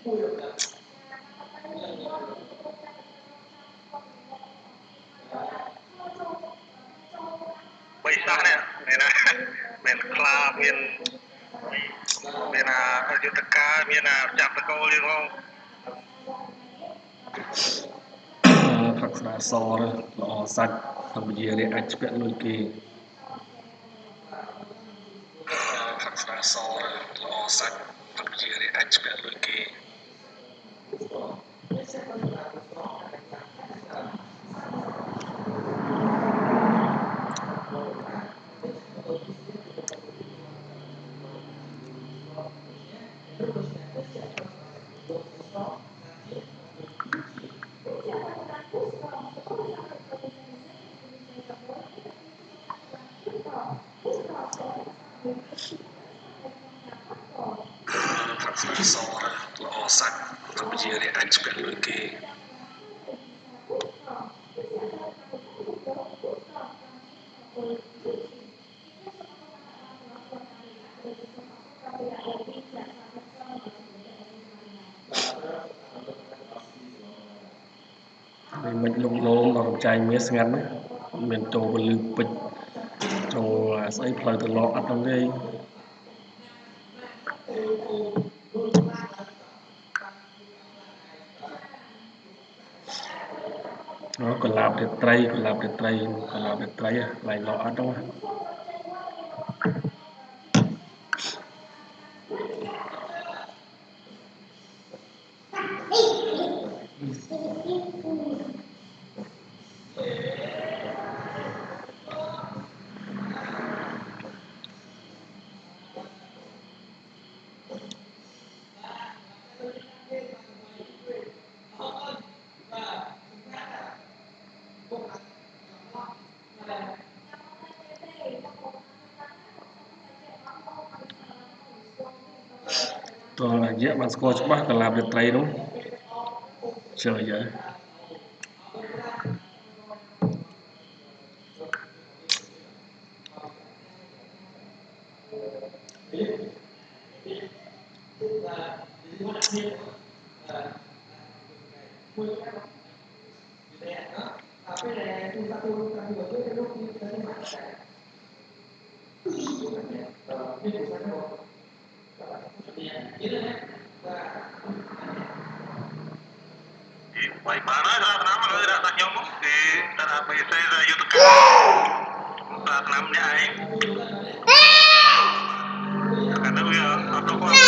Beiv saav naaiv, mienh klaa mienh, mienh aa, Yutaka mienh aa, jangx da'gouv liuz ngorc. Kak sra sor la'or satv, hnamv yie liuz aqc biatv lui geh. Kak sra sor la'or satv, hnamv yie liuz aqc biatv lui geh. Kak sra sor la'or satv, hnamv yie liuz aqc biatv lui geh. Mienh lungh lomh oix jaaix mietc ngăn, mienh doz mbuo liuz butv, doz za'eix plei daaih lorz aqv dongh nqei. Gu'nguaaz deix dreiv, gu'nguaaz deix dreiv, gu'nguaaz deix dreiv, laih lorz aqv dongh. Dongh njiec mangc score maiv ga'lapc deix dreiv nor. Jauv yaac Weic baac naaiv da'hnamv, da'hnamv nyei aengx. Ga'naaiv wuov,